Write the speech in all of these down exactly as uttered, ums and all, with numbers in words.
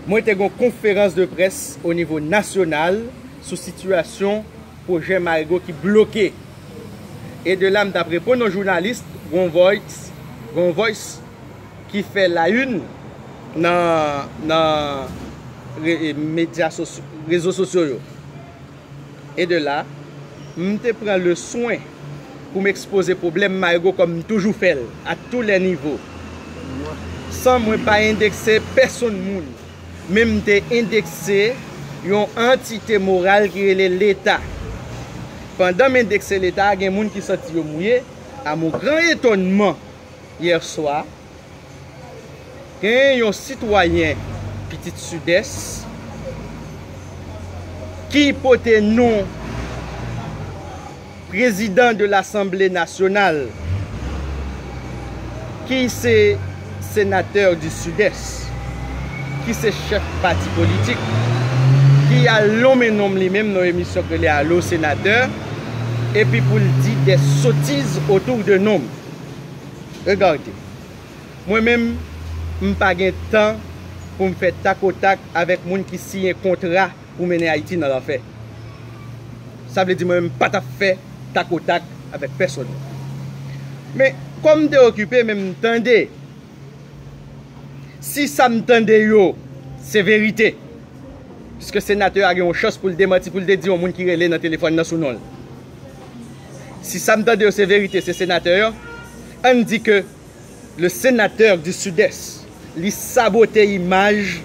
Mwen te gen yon konferans de près o nivo nasyonal sou sitiyasyon pwojè Marigo ki bloke. E de la, m t ap reponn yon jounalis, gon voice, gon voice ki fè la une nan, nan re-, medya sosyo, rezo sosyo yo. E de la, m te pran le swen pou m ekspoze pwoblèm Marigo kòm m toujou fè l, à tous les niveaux. San mwen pa endekse pèsonn moun, men m te endekse yon antite moral ki rele Leta. Pandan m endekse Leta, gen moun ki santi yo mouye, à mon grand étonnement, yè swa, gen yon sitwayen Pitit Sidès ki pote non prezidan de Lasanble Nasyonal, ki se senatè di Sidès, ki se chèf pati politik, ki al lonmen non m li menm nan yon emisyon k rele Allô Sénateur, epi pou l di des sottises autour de non m. Regade. Mwen menm, m pa gen tan pou m fè takotak avèk moun ki siyen kontra pou mennen Ayiti nan lanfè. Sa vle di mwen menm m pa t ap fè takotak avèk pèsonn. Men, kòm m te okipe, men m tande, si sa m tande yo, se verite, piske senatè a gen yon chans pou l demanti, pou l te di yon moun ki rele nan telefòn nan sou non l. Si sa m tande yo se verite, se senatè yo, ann di ke le sénateur du Sud-Est, li sabote imaj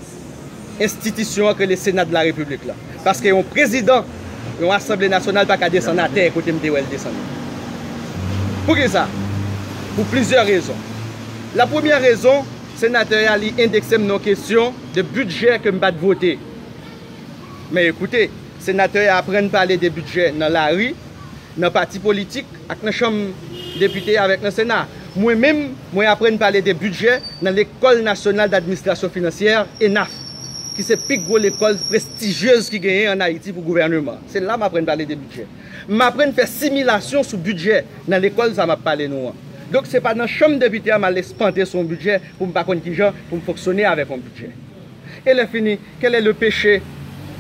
enstitisyon an ke le Sénat de la République la. Paske yon prezidan yon Asanble Nasyonal pa ka desann atè kote m te wè l desann. Poukisa? Pou plizyè rezon. La premyè rezon, senatè a li endekse m nan kesyon de bidjè ke m pa t vote. Men ekoute, senatè a aprann pale de bidjè nan lari, nan pati politik, ak nan chanm depite avèk nan Sena. Mwen menm, mwen aprann pale de bidjè nan Lekòl Nasyonal d'Administration Financière, ENAF, ki se pi gwo lekòl prestijyez ki genyen ann Ayiti pou gouvèneman. Se la m aprann pale de bidjè. M aprann fè similasyon sou bidjè nan lekòl sa m ap pale nou an. Donk, se pa nan chanm depite a m al espante sou yon bidjè pou m pa konn kijan pou m fonksyone avèk yon bidjè. E lè fini, quel est le péché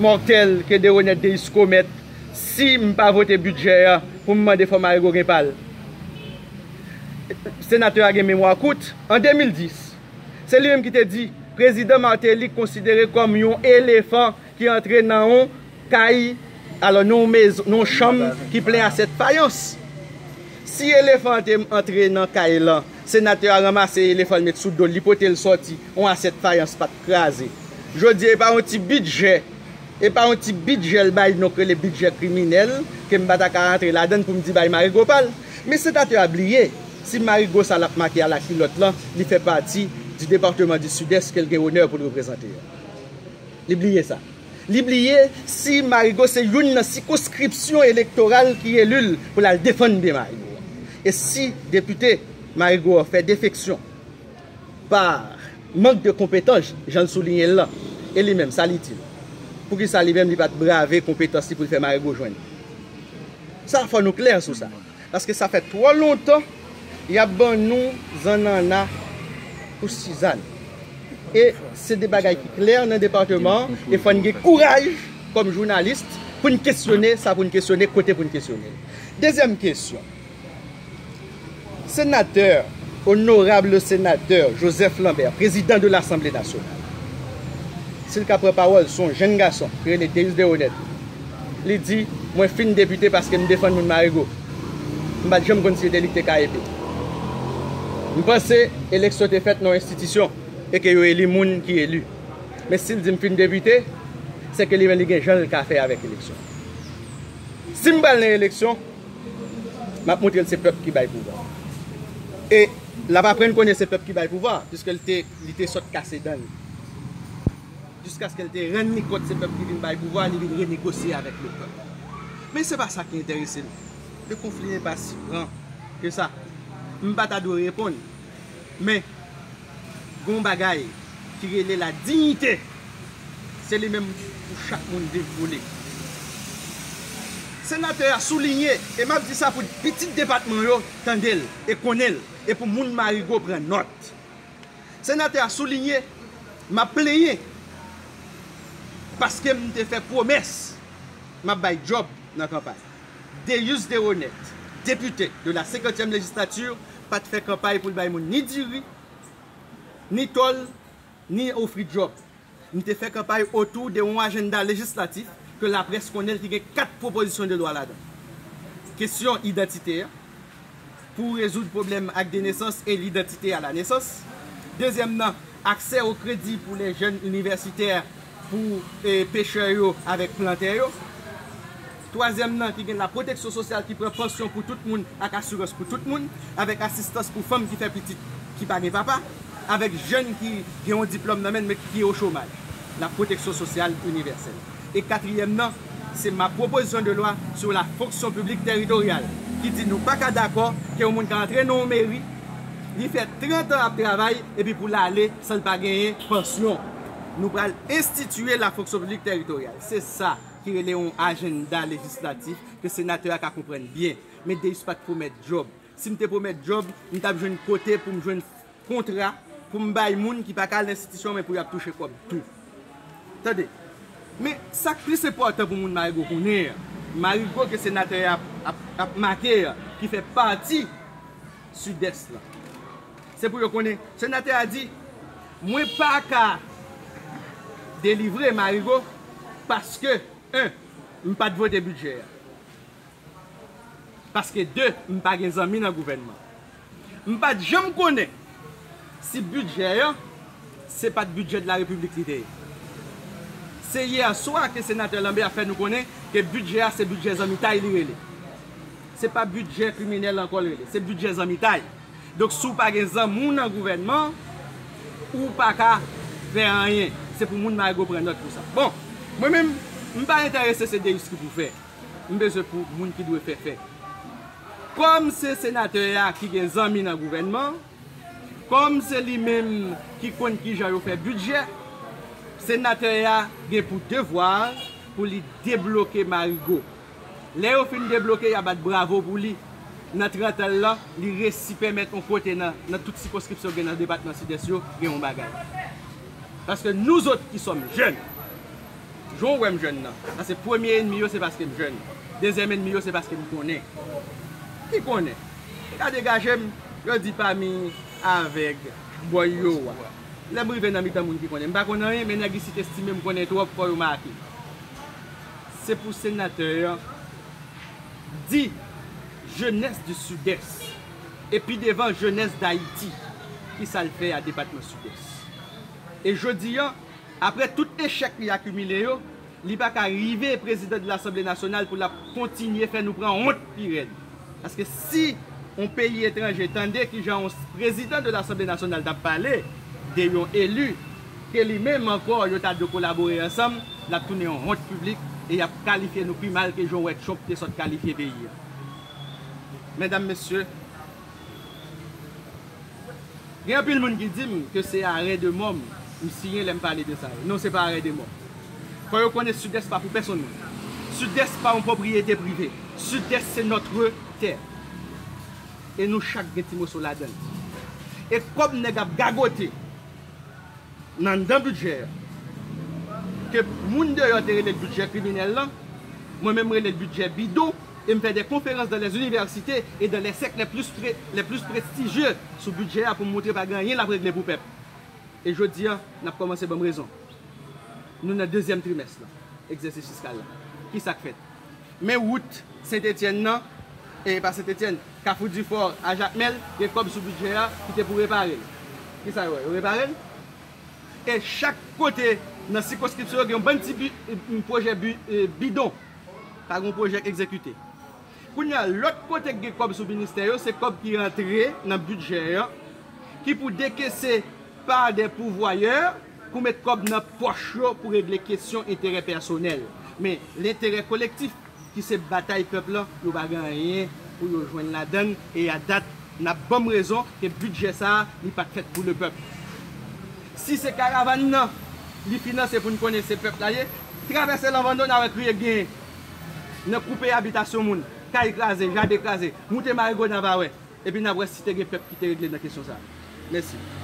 mortel que Deronette Deis commet si m pa vote bidjè a pou m mande fò Marigo gen pa l? Senatè a gen memwa kout. An de mil dis, se li menm ki te di, Prezidan Martelly konsidere kòm yon elefan ki antre nan yon kay, alò, nan yon mezon, nan yon chanm ki plen asyèt fayans. Si elefan an te antre nan kay lan, senatè a ranmase elefan l met sou do l, li pote l sòti, yon asyèt fayans pa t kraze. Jodi a, e pa yon ti bidjè, e pa yon ti bidjè l bay nou k rele bidjè kriminèl, ke m pa ta ka rantre ladan l pou m di bay Marigo pa l. Men senatè a bliye, si Marigo sa l ap make alakilòt lan, li fè pati di depatman di Sidès ke l gen onè pou l reprezante a. Li bliye sa. Li bliye si Marigo se youn nan sikonskripsyon elektoral ki eli l pou l al defann byen Marigo. E si depite Marigo an fè defeksyon pa mank de konpetans, jan l souliye l lan, e li menm, sa l itil? Poukisa li menm li pa t brave konpetans li pou l fè Marigo jwenn? Sa fò nou klè sou sa. Paske sa fè twò lontan y ap ban nou zannanna pou Sizàn. E se de bagay ki klè nan depatman an, e fò n gen kouraj kòm jounalis pou n kesyone sa pou n kesyone, kote pou n kesyone l. Dezyèm kesyon. Senatè, onorab senatè Joseph Lambert, prezidan de Lasanble Nasyonal, si l ka pran pawòl, se yon jenn gason ki rele Deus Deronette. Li di, mwen fin depite paske m defann moun Marigo. M pa t janm konn si se te li ki te K E P. M panse eleksyon te fèt nan yon enstitisyon e ke yo eli moun ki eli. Men si l di m fin depite, se ke li menm li gen jan l ka fè avèk eleksyon. Si m pral nan eleksyon, m ap montre l se pèp ki bay pouvwa. E l ap aprann konnen se pèp ki bay pouvwa, piske l te, li te sot kase dan li. Jiskaske l te rann li kont se pèp ki vin bay pouvwa, li vin renegosye avèk le pèp. Men se pa sa ki enterese l. Le conflit n'est pas si grand que ça. M pa ta dwe reponn. Men, gon bagay ki rele la dignité. Se li menm pou chak moun viv pou li. Senatè a soulinye, e m ap di sa pou pitit depatman yo tande l e konnen l, e pou moun Marigo pran nòt. Senatè a soulinye, m ap plenyen Paske m te fè pwomès m ap bay djòb nan kanpay. Deus Desronettes, depite de la senkantyèm lejislati, pa t fè kanpay pou l bay moun ni diri, ni tòl, ni ofri djòb. M te fè kanpay otou de yon ajanda lejislatif ke laprès konnen l, ki gen kat pwopozisyon de lwa ladan. Kesyon idantite a, pou rezoud pwoblèm ak de nesans e lidantite a la nesans. Dezyèm nan, aksè o kredi pou lè jèn inivèsitè, pou, e, pechè yo avèk plantè yo. Twazyèm nan, ki gen la pwoteksyon sosyal ki pran pansyon pou tout moun ak asirans pou tout moun, avèk asistans pou fanm ki fè pitit ki pa gen papa, avèk jèn ki gen yon diplòm nan men l men ki o chomaj. La pwoteksyon sosyal inivèsèl. E katriyèm nan, se ma pwopozisyon de lwa sou la fonksyon piblik tèritoryal, ki di nou pa ka dakò ke yon moun ka antre nan yon meri, li fè trant an ap travay, epi pou l ale san l pa genyen pansyon. Nou pral enstitiye la fonksyon piblik tèritoryal. Se sa ki rele yon ajanda lejislatif ke senatè a ka konprann byen. Men Deus pa t pwomèt djòb. Si m te pwomèt djòb, m t ap jwenn kote pou m jwenn kontra pou m bay moun ki pa ka al nan enstitisyon men pou y ap touche kòb tou. Tande, men sa k plis enpòtan pou moun Marigo konnen an, Marigo ke senatè a ap, ap, ap make an, ki fè pati Sidès lan. Se pou yo konnen, senatè a di, mwen pa ka delivre Marigo paske, en, m pa t vote bidjè a. Paske de, m pa gen zanmi nan gouvènman. M pa t janm konnen si bidjè a, se pa t bidjè de la repiblik li te ye. Se yè swa ke senatè Lambert fè nou konnen ke bidjè a se bidjè zanmitay li rele. Se pa bidjè kriminèl ankò l rele, se bidjè zanmitay. Donk, si w pa gen zanmi w nan gouvènman, ou pa ka fè anyen. Se pou moun Marigo pran nòt pou sa. Bon, mwen menm, m pa enterese se Deus ki pou fè. M bezwen pou moun ki dwe fè fè. Kòm se senatè a ki gen zanmi nan gouvènman, kòm se li menm ki konn kijan yo fè bidjè, senatè a gen pou devwa pou li debloke Marigo. Lè yo fin debloke, y a bat bravo pou li. Nan trant an l lan, li resi pèmèt yon kote nan, nan tout sikonskripsyon gen nan depatman Sidès yo, gen yon bagay. Paske nous autres qui sommes jeunes, jan w wè m jèn nan, paske premye enmi yo se paske m jèn. Dezyèm enmi yo se paske m konnen. Ki konnen? Gade gaje m, yo di pami avèg, bòy yo wa. Lè m rive nan mitan moun ki konnen, m pa konn anyen, men nèg isit estime m konnen twòp, fò yo make. Se pou senatè an di jeunesse du Sud-Est, e pi devan jeunesse d'Haïti, ki sa l fè a depatman Sidès. E jodi an, apre tout echèk li akimile yo, li pa ka rive prezidan de Lasanble Nasyonal pou l ap kontinye fè nou pran wont pi rèd. Paske si yon peyi etranje tande kijan yon prezidan de Lasanble Nasyonal t ap pale de yon eli, ke li menm ankò yo ta dwe kolabore ansanm, l ap tounen yon wont piblik e y ap kalifye nou pi mal ke jan w wè Trump te sot kalifye peyi a. Medam, mesye, gen anpil moun ki di m ke se arè de mò m siyen lè m pale de sa yo. Non, se pa arè de mò. Fò yo konnen Sidès pa pou pèsonn moun. Sidès pa yon pwopriyete prive. Sidès se notre terre. E nou chak gen ti moso ladan l. E kòb nèg ap gagote nan anndan bidjè a, ke moun deyò te rele l bidjè kriminèl lan, mwen menm m rele l bidjè bidon, e m fè de konferans dans les universités et dans les cercles les plus pré-, les plus prestigieux sou bidjè a pou m montre pa gen anyen l ap regle pou pèp. E jodi a, n ap kòmanse ban m rezon. Nou nan dezyèm trimès lan, egzèsis fiskal la. Ki sa k fèt? Men wout Sentetyèn nan, e pa Sentetyèn, Kafou Difò a Jakmèl, gen kòb sou bidjè a ki te pou repare l. Ki sa yo wè? Yo repare l? E chak kote nan sikonskripsyon yo gen yon bann ti bi-, pwojè bi-, e, bidon. Pa gen yon pwojè k egzekite. Kounye a, lòt kote k gen kòb sou ministè yo, se kòb ki rantre nan bidjè an, ki pou dekese pa de pouvwayè pou met kòb nan pòch yo pou regle kesyon enterè pèsonèl. Men, lenterè kolektif, ki se batay pèp lan, yo pa gen anyen pou yo jwenn ladan l, e a dat, n ap ban m rezon ke bidjè sa a, li pa t fèt pou le pèp. Si se karavàn nan, li finanse pou n konnen se pèp la ye, travèse Lanvando, n a wè kriye k genyen. Nan koupe abitasyon moun, kay kraze, jaden kraze, moute Marigo, n a va wè. Epi n ap wè si te gen pèp ki te regle nan kesyon sa a. Mèsi.